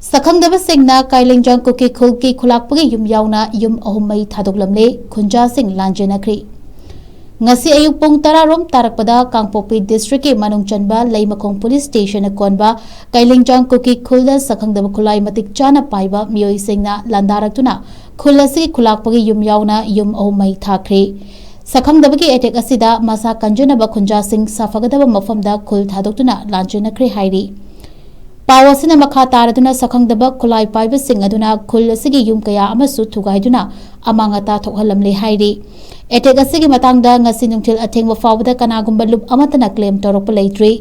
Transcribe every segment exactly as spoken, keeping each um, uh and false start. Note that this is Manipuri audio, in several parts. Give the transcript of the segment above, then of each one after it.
ꯁꯛꯈꯪꯗꯕꯁꯤꯡꯅ ꯀꯥꯏꯂꯦꯡꯖꯥꯡ ꯀꯨꯀꯤ ꯈꯨꯜꯒꯤ ꯈꯨꯂꯥꯛꯄꯒꯤ ꯌꯨꯝ ꯌꯥꯎꯅ ꯌꯨꯝ ꯑꯍꯨꯝ ꯃꯩ ꯊꯥꯗꯣꯛꯂꯝꯂꯦ, ꯈꯨꯟꯖꯥꯁꯤꯡ ꯂꯥꯟꯖꯦꯟꯅꯈ꯭ꯔꯦ꯫ ꯉꯁꯤ ꯑꯌꯨꯛ ꯄꯨꯡ ꯇꯔꯥ ꯔꯣꯝ ꯇꯥꯔꯛꯄꯗ ꯀꯥꯡꯄꯣꯛꯄꯤ ꯗꯤꯁꯇ꯭ꯔꯤꯛꯀꯤ ꯃꯅꯨꯡ ꯆꯟꯕ ꯂꯩꯃꯈꯣꯡ ꯄꯨꯂꯤꯁ ꯁ꯭ꯇꯦꯁꯟꯅ ꯀꯣꯟꯕ ꯀꯥꯏꯂꯦꯡꯖꯥꯡ ꯀꯨꯀꯤ ꯈꯨꯜꯗ ꯁꯛꯈꯪꯗꯕ ꯈꯨꯠꯂꯥꯏ ꯃꯇꯤꯛ ꯆꯥꯅ ꯄꯥꯏꯕ ꯃꯤꯑꯣꯏꯁꯤꯡꯅ ꯂꯥꯟꯗꯥꯔꯛꯇꯨꯅ ꯈꯨꯜ ꯑꯁꯤꯒꯤ ꯈꯨꯂꯥꯛꯄꯒꯤ ꯌꯨꯝ ꯌꯥꯎꯅ ꯌꯨꯝ ꯑꯍꯨꯝ ꯃꯩ ꯊꯥꯈ꯭ꯔꯦ꯫ ꯁꯛꯈꯪꯗꯕꯒꯤ ꯑꯦꯇꯦꯛ ꯑꯁꯤꯗ ꯃꯁꯥ ꯀꯟꯖꯅꯕ ꯈꯨꯟꯖꯥꯁꯤꯡ ꯁꯥꯐꯒꯗꯕ ꯃꯐꯝꯗ ꯈꯨꯜ ꯊꯥꯗꯣꯛꯇꯨꯅ ꯂꯥꯟꯖꯦꯟꯅꯈ꯭ꯔꯦ ꯍꯥꯏꯔꯤ꯫ ꯄꯥꯎ ꯑꯁꯤꯅ ꯃꯈꯥ ꯇꯥꯔꯗꯨꯅ ꯁꯛꯈꯪꯗꯕ ꯈꯨꯠꯂꯥꯏ ꯄꯥꯏꯕꯁꯤꯡ ꯑꯗꯨꯅ ꯈꯨꯜ ꯑꯁꯤꯒꯤ ꯌꯨꯝ ꯀꯌꯥ ꯑꯃꯁꯨ ꯊꯨꯒꯥꯏꯗꯨꯅ ꯑꯃꯥꯡ ꯑꯇꯥ ꯊꯣꯛꯍꯜꯂꯝꯂꯦ ꯍꯥꯏꯔꯤ꯫ ꯑꯦꯇꯦꯛ ꯑꯁꯤꯒꯤ ꯃꯇꯥꯡꯗ ꯉꯁꯤ ꯅꯨꯡꯊꯤꯜ ꯑꯊꯦꯡꯕ ꯐꯥꯎꯕꯗ ꯀꯅꯥꯒꯨꯝꯕ ꯂꯨꯞ ꯑꯃꯠꯇꯅ ꯀ꯭ꯂꯦꯝ ꯇꯧꯔꯛꯄ ꯂꯩꯇ꯭ꯔꯤ꯫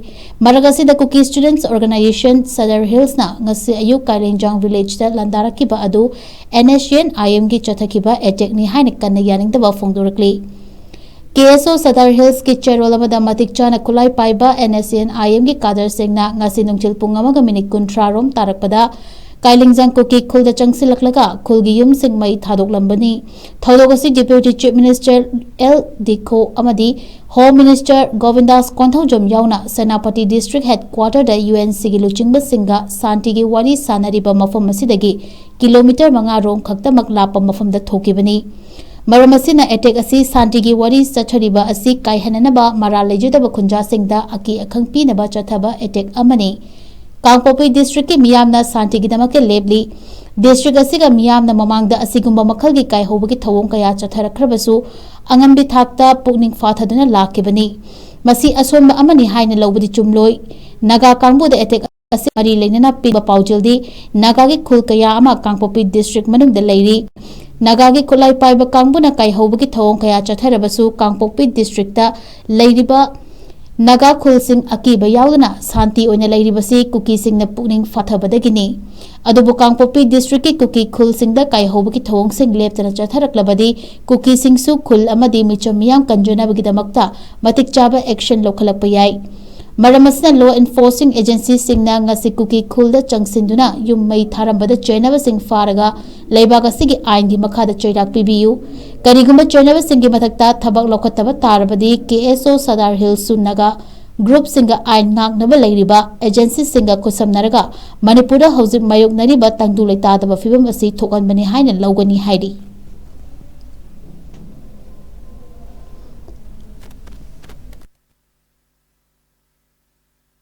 ꯃꯔꯛ ꯑꯁꯤꯗ ꯀꯨꯀꯤ ꯁ꯭ꯇꯨꯗꯦꯟꯠꯁ ꯑꯣꯔꯒꯅꯥꯏꯖꯦꯁꯟ ꯁꯗꯔ ꯍꯤꯜꯁꯅ ꯉꯁꯤ ꯑꯌꯨꯛ ꯀꯥꯏꯂꯦꯡꯖꯥꯡ ꯚꯤꯂꯦꯖꯇ ꯂꯥꯟꯗꯥꯔꯛꯈꯤꯕ ꯑꯗꯨ ꯑꯦꯟ ꯑꯦꯁ ꯁꯤ ꯑꯦꯟ ꯑꯥꯏ ꯑꯦꯝꯒꯤ ꯆꯠꯊꯈꯤꯕ ꯑꯦꯇꯦꯛꯅꯤ ꯍꯥꯏꯅ ꯀꯟꯅ ꯌꯥꯅꯤꯡꯗꯕ ꯐꯣꯡꯗꯣꯔꯛꯂꯤ꯫ ꯀꯦ ꯑꯦꯁ ꯑꯣ ꯁꯗꯔ ꯍꯤꯜꯁꯀꯤ ꯆꯦꯔꯣꯜ ꯑꯃꯗ ꯃꯇꯤꯛ ꯆꯥꯅ ꯈꯨꯠꯂꯥꯏ ꯄꯥꯏꯕ ꯑꯦꯟ ꯑꯦꯁ ꯁꯤ ꯑꯦꯟ ꯑꯥꯏ ꯑꯦꯝꯒꯤ ꯀꯥꯗꯔꯁꯤꯡꯅ ꯉꯁꯤ ꯅꯨꯡꯊꯤꯜ ꯄꯨꯡ ꯑꯃꯒ ꯃꯤꯅꯤꯠ ꯀꯨꯟꯊ꯭ꯔꯥ ꯔꯣꯝ ꯇꯥꯔꯛꯄꯗ ꯀꯥꯏꯂꯦꯡꯖꯥꯡ ꯀꯨꯀꯤ ꯈꯨꯜꯗ ꯆꯪꯁꯤꯜꯂꯛꯂꯒ ꯈꯨꯜꯒꯤ ꯌꯨꯝꯁꯤꯡ ꯃꯩ ꯊꯥꯗꯣꯛꯂꯝꯕꯅꯤ꯫ ꯊꯧꯗꯣꯛ ꯑꯁꯤ ꯗꯤꯄ꯭ꯌꯨꯇꯤ ꯆꯤꯐ ꯃꯤꯅꯤꯁꯇꯔ ꯑꯦꯜ ꯗꯤꯈꯣ ꯑꯃꯗꯤ ꯍꯣꯝ ꯃꯤꯅꯤꯁꯇꯔ ꯒꯣꯕꯤꯟꯗꯥꯁ ꯀꯣꯟꯊꯧꯖꯝ ꯌꯥꯎꯅ ꯁꯦꯅꯥꯄꯇꯤ ꯗꯤꯁꯇ꯭ꯔꯤꯛ ꯍꯦꯗꯀ꯭ꯋꯥꯇꯔꯗ ꯌꯨ ꯑꯦꯟ ꯁꯤꯒꯤ ꯂꯨꯆꯤꯡꯕꯁꯤꯡꯒ ꯁꯥꯟꯇꯤꯒꯤ ꯋꯥꯔꯤ ꯁꯥꯅꯔꯤꯕ ꯃꯐꯝ ꯑꯁꯤꯗꯒꯤ ꯀꯤꯂꯣꯃꯤꯇꯔ ꯃꯉꯥ ꯔꯣꯝ ꯈꯛꯇꯃꯛ ꯂꯥꯞꯄ ꯃꯐꯝꯗ ꯊꯣꯛꯈꯤꯕꯅꯤ꯫ ꯃꯔꯝ ꯑꯁꯤꯅ ꯑꯦꯇꯦꯛ ꯑꯁꯤ ꯁꯥꯟꯇꯤꯒꯤ ꯋꯥꯔꯤ ꯆꯠꯊꯔꯤꯕ ꯑꯁꯤ ꯀꯥꯏꯍꯟꯅꯅꯕ ꯃꯔꯥꯜ ꯂꯩꯖꯗꯕ ꯈꯨꯟꯖꯥꯁꯤꯡꯗ ꯑꯀꯤ ꯑꯈꯪ ꯄꯤꯅꯕ ꯆꯠꯊꯕ ꯑꯦꯇꯦꯛ ꯑꯃꯅꯤ꯫ ꯀꯥꯡꯄꯣꯛꯄꯤ ꯗꯤꯁꯇ꯭ꯔꯤꯛꯀꯤ ꯃꯤꯌꯥꯝꯅ ꯁꯥꯟꯇꯤꯒꯤꯗꯃꯛꯇ ꯂꯦꯞꯂꯤ꯫ ꯗꯤꯁꯇ꯭ꯔꯤꯛ ꯑꯁꯤꯒ ꯃꯤꯌꯥꯝꯅ ꯃꯃꯥꯡꯗ ꯑꯁꯤꯒꯨꯝꯕ ꯃꯈꯜꯒꯤ ꯀꯥꯏꯍꯧꯕꯒꯤ ꯊꯧꯑꯣꯡ ꯀꯌꯥ ꯆꯠꯊꯔꯛꯈ꯭ꯔꯕꯁꯨ ꯑꯉꯝꯕꯤ ꯊꯥꯛꯇ ꯄꯨꯛꯅꯤꯡ ꯐꯥꯊꯗꯨꯅ ꯂꯥꯛꯈꯤꯕꯅꯤ꯫ ꯃꯁꯤ ꯑꯁꯣꯟꯕ ꯑꯃꯅꯤ ꯍꯥꯏꯅ ꯂꯧꯕꯗꯤ ꯆꯨꯝꯂꯣꯏ꯫ ꯅꯥꯒꯥ ꯀꯥꯡꯕꯨꯗ ꯑꯦꯇꯦꯛ ꯑꯁꯤ ꯃꯔꯤ ꯂꯩꯅꯅ ꯄꯤꯕ ꯄꯥꯎꯖꯦꯜꯗꯤ ꯅꯥꯒꯥꯒꯤ ꯈꯨꯜ ꯀꯌꯥ ꯑꯃ ꯀꯥꯡꯄꯣꯛꯄꯤ ꯗꯤꯁꯇ꯭ꯔꯤꯛ ꯃꯅꯨꯡꯗ ꯂꯩꯔꯤ꯫ ꯅꯥꯒꯥꯒꯤ ꯈꯨꯠꯂꯥꯏ ꯄꯥꯏꯕ ꯀꯥꯡꯕꯨꯅ ꯀꯥꯏꯍꯧꯕꯒꯤ ꯊꯧꯑꯣꯡ ꯀꯌꯥ ꯆꯠꯊꯔꯕꯁꯨ ꯀꯥꯡꯄꯣꯛꯄꯤ ꯗꯤꯁꯇ꯭ꯔꯤꯛꯇ ꯂꯩꯔꯤꯕ ꯅꯥꯒꯥ ꯈꯨꯜꯁꯤꯡ ꯑꯀꯤꯕ ꯌꯥꯎꯗꯅ ꯁꯥꯟꯇꯤ ꯑꯣꯏꯅ ꯂꯩꯔꯤꯕꯁꯤ ꯀꯨꯀꯤꯁꯤꯡꯅ ꯄꯨꯛꯅꯤꯡ ꯐꯥꯊꯕꯗꯒꯤꯅꯤ꯫ ꯑꯗꯨꯕꯨ ꯀꯥꯡꯄꯣꯛꯄꯤ ꯗꯤꯁꯇ꯭ꯔꯤꯛꯀꯤ ꯀꯨꯀꯤ ꯈꯨꯜꯁꯤꯡꯗ ꯀꯥꯏꯍꯧꯕꯒꯤ ꯊꯧꯑꯣꯡꯁꯤꯡ ꯂꯦꯞꯇꯅ ꯆꯠꯊꯔꯛꯂꯕꯗꯤ ꯀꯨꯀꯤꯁꯤꯡꯁꯨ ꯈꯨꯜ ꯑꯃꯗꯤ ꯃꯤꯆꯝ ꯃꯤꯌꯥꯝ ꯀꯟꯖꯅꯕꯒꯤꯗꯃꯛꯇ ꯃꯇꯤꯛ ꯆꯥꯕ ꯑꯦꯛꯁꯟ ꯂꯧꯈꯠꯂꯛꯄ ꯌꯥꯏ꯫ ꯃꯔꯝ ꯑꯁꯤꯅ ꯂꯣ ꯏꯟꯐꯣꯔꯁꯤꯡ ꯑꯦꯖꯦꯟꯁꯤꯁꯤꯡꯅ ꯉꯁꯤ ꯀꯨꯀꯤ ꯈꯨꯜꯗ ꯆꯪꯁꯤꯟꯗꯨꯅ ꯌꯨꯝ ꯃꯩ ꯊꯥꯔꯝꯕꯗ ꯆꯦꯟꯅꯕꯁꯤꯡ ꯐꯥꯔꯒ ꯂꯩꯕꯥꯛ ꯑꯁꯤꯒꯤ ꯑꯥꯏꯟꯒꯤ ꯃꯈꯥꯗ ꯆꯩꯔꯥꯛ ꯄꯤꯕꯤꯌꯨ꯫ ꯀꯔꯤꯒꯨꯝꯕ ꯆꯦꯟꯅꯕꯁꯤꯡꯒꯤ ꯃꯊꯛꯇ ꯊꯕꯛ ꯂꯧꯈꯠꯇꯕ ꯇꯥꯔꯕꯗꯤ ꯀꯦ ꯑꯦꯁ ꯑꯣ ꯁꯗꯥꯔ ꯍꯤꯜꯁꯁꯨ ꯅꯥꯒꯥ ꯒ꯭ꯔꯨꯞꯁꯤꯡꯒ ꯑꯥꯏꯟ ꯉꯥꯛꯅꯕ ꯂꯩꯔꯤꯕ ꯑꯦꯖꯦꯟꯁꯤꯁꯤꯡꯒ ꯈꯨꯠꯁꯝꯅꯔꯒ ꯃꯅꯤꯄꯨꯔꯗ ꯍꯧꯖꯤꯛ ꯃꯥꯌꯣꯛꯅꯔꯤꯕ ꯇꯪꯗꯨ ꯂꯩꯇꯥꯗꯕ ꯐꯤꯕꯝ ꯑꯁꯤ ꯊꯣꯛꯍꯟꯕꯅꯤ ꯍꯥꯏꯅ ꯂꯧꯒꯅꯤ ꯍꯥꯏꯔꯤ꯫